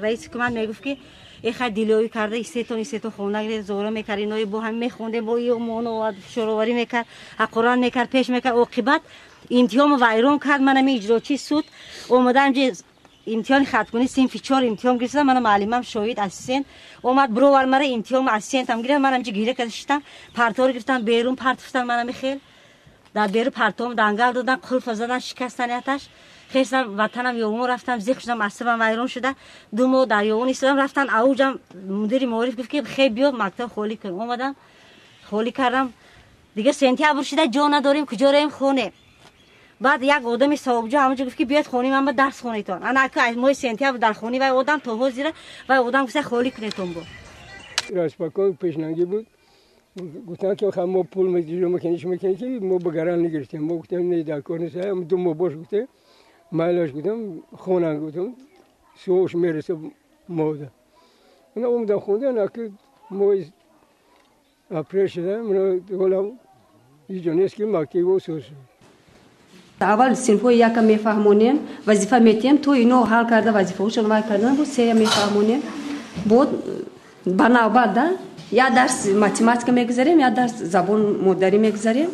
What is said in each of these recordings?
Раиси ҳукумат мегуфт, ки эхай дилёвӣ карда, истетон, истетон, хона зора мекард. Инои бо ҳам мехондем, бо моно фишороварӣ мекард, ҳақорат мекард, пеш мекард. Оқибат имтиҳонро вайрон кард. Манами иҷрочии суд омадаам, имтиҳони хаткунӣ синфи 4 имтиҳон гирифтам. Мана муаллимам шоҳид, ассистент омад, бировар мара, имтиҳон ассистентам гирифт. Манам ҷи гиря карда шиштам. Парторо гирифтам, берун партофтам. Манами хел дар берун партом дангал додан, қулфа задан, шикастан яташ. Хестам, ватанам Ёвон рафтам, зиқ шудам, асабам вайрон шуда, 2 моҳ дар Ёвон истодам. Рафтан ауҷам, мудири маориф гуфт, ки хе биё, мактаб холӣ кун. Омадам, холӣ кардам. Дига сентябр шуда, ҷо надорем, куҷо раем хоне. Баъд як одами савобҷо ҳамонҷо гуфт, ки биёед хони ман ба дарс хонетон. Ана ака моҳи сентябр дар хони вай одам то ҳозира вай одам гуфта, холӣ кунетон бо. Распакон пешнангӣ буд. Гуфтанд, ки мо пул меҷӯ мекунем, мекунем, ки мо ба гаран нагирифтем. Мо гуфтем, не, дар кор нест. 2 моҳ бош гуфтем. Майлаш гуфтам, хонан гуфтам, суош мераса мода. Мана омадам, хондан, аки моҳи апрел шуда, мана ҳолам ҳеҷ нест, ки мактаб соз шуд. Аввал синфҳои яка мефаҳмонем, вазифа метиҳем, то ино ҳал карда вазифаҳошон вай кардан, бо сея мефаҳмонем. Бо ба навбат, да, як дарс математика мегузарем, як дарс забон модарӣ мегузарем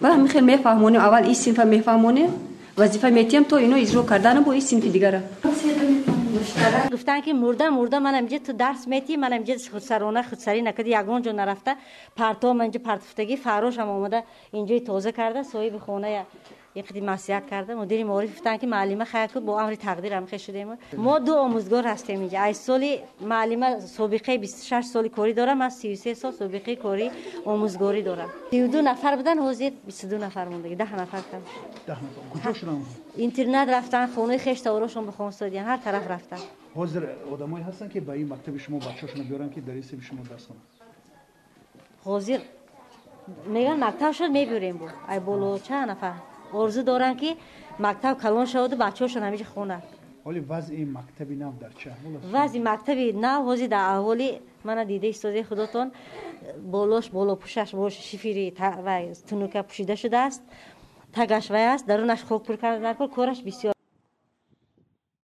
ва ҳамин хел мефаҳмонем. Аввал ин синфа мефаҳмонем, вазифа метиҳем, то ино иҷро кардан, бо ин синфи дигара. Гуфтанд, ки мурда мурда манам инҷа ту дарс метиҳӣ, манам инҷа худсарона худсарӣ накарди, ягон ҷо нарафта, партов ман инҷа партофтагӣ, фаррошам омада инҷои тоза карда, соҳиби хоная иқди маслиҳат карда. Мудири маориф гуфтанд, ки муаллима хайр, бо амри тақдир ҳам хел шудем. Мо 2 омӯзгор ҳастем инҷа. Аз соли муаллима собиқаи 26 соли корӣ дорам, ман 33 сол собиқаи кори омӯзгорӣ дорам. 32 нафар будан, ҳозир 22 нафар мондаги, 10 нафар кам. 10 нафар куҷо шуданд? Интернат рафтан, хонаи хештаворошон ба хонсодиян, ҳар тараф рафтан. Ҳозир одамое ҳастанд, ки ба ин мактаби шумо бачаҳошонро биёранд, ки дар ин синфи шумо дарс хонанд? Ҳозир мегӯянд, мактаб шуд, мебиёрем. Бо ай боло чанд нафар орзу доранд, ки мактаб калон шаваду бачаҳошон ҳамиҷа хонанд. Ҳоли вазъи мактаби нав дар чӣ аҳвол аст? Вазъи мактаби нав ҳозир дар аҳволи мана дида истодаи худотон. Болош, болопӯшаш бо шифери вай тунука пӯшида шудааст, тагаш вай аст, дарунаш хок пур карда, кораш бисёр.